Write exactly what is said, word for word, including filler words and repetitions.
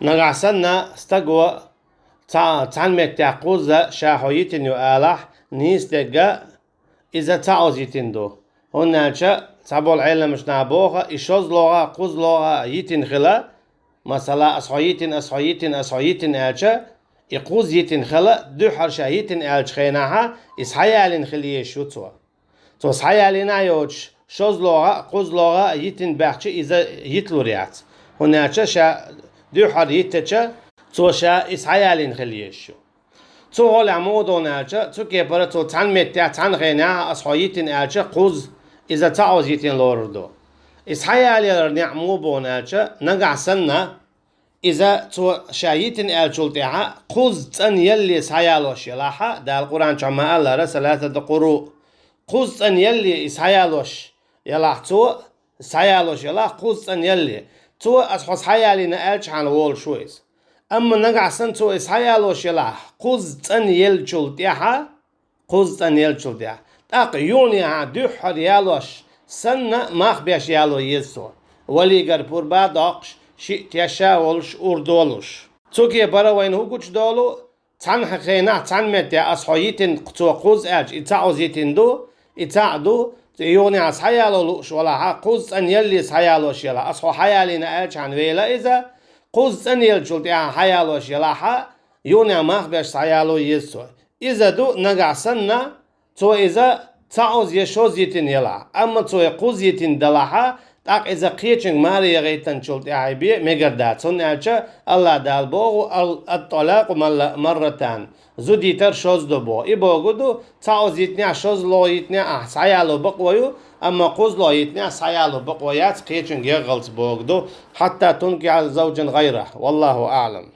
Нагахь санна стаго цхьа, цхьана меттехь кхузза ша хьо йитина ю алахь, нийса дерг иза цхьа оза йитина ду. ХӀунда аьлча цхьаболу Ӏеламчу наха боху, и шозлагӀа а, кхузлагӀа а йитина хила, масала, ас хьо йитина, ас хьо йитина, ас хьо йитина аьлча, и кхузза йитина хила, дуьххьара ша йитина аьллачу хенахьа, и схьаялийна хила езаш ю цо. Цо схьаялийна а йоцуш, шозлагӀа а, кхузлагӀа а йитина баьхча, иза йиталур яц. ХӀунда аьлча ша дуьххьара йитича, цо ша и схьаялийна хила езаш ю. Цу гӀолехь муха ду аьлча, цу кепара цо цхьана меттехь, цхьана хенахь ас хьо йитина аьлча, кхузза иза цхьа оза йитина лорур ду. И схьаялаялар неӀ муха бу аьлча, нагахь санна, иза цо ша йитина аьллачул тӀаьхьа кхузза цӀанъялале схьаялош елахьа, Дала Къуръан чохь ма-аллара, саласату къуру, кхузза цӀанъялале и схьаялош елахь цо, схьаялош елахь кхузза цӀанъялале. Цо ас хьо схьаялийна аьллачхьана волуш ву иза. Амма нагахь санна цо и схьаялош елахь кхузза цӀанъяллачул тӀаьхьа, кхузза цӀанъяллачул тӀаьхьа, тӀаккха юханехьа дуьххьара ялош санна, мах беш яло еза цо. Валигара пурба а доккхуш, шиъ теш а волуш, ур долуш. Цу кепара вайна хӀун гучудолу? Цхьана хенахь, цхьана меттехь ас хьо йитина, цо кхузза аьлча, и цхьа оза йитина ду, и цхьаъ ду, и юханехьа схьаяло лууш валахьа, кхузза цӀанъялале схьаялош елахь, ас хьо схьаялийна аьллачхьана вела иза, кхузза цӀанъяллачул тӀаьхьа схьаялош елахьа, юханехьа мах беш схьаяло еза цо. Иза ду нагахь санна, цо иза цхьа оза я шозза йитина елахь, амма цо и кхузза йитина далахьа, тӀаккха иза кхечуьнга маре яхийтинчул тӀаьхьа бен мегар дац, хӀунда аьлча АллахӀ Дала боху, ал-, ат-талакъу малла-, марратан, зуда йитар шозза ду боху. И боху ду, цхьа оза йитинехь, шозлагӀа йитинехь ахь схьаяло бакъо ю, амма кхузлагӀа йитинехь схьаяло бакъо яц, кхечуьнга яххалц боху ду, хьатта тункихьа завжан гӀайрах, валлаху аӀлам.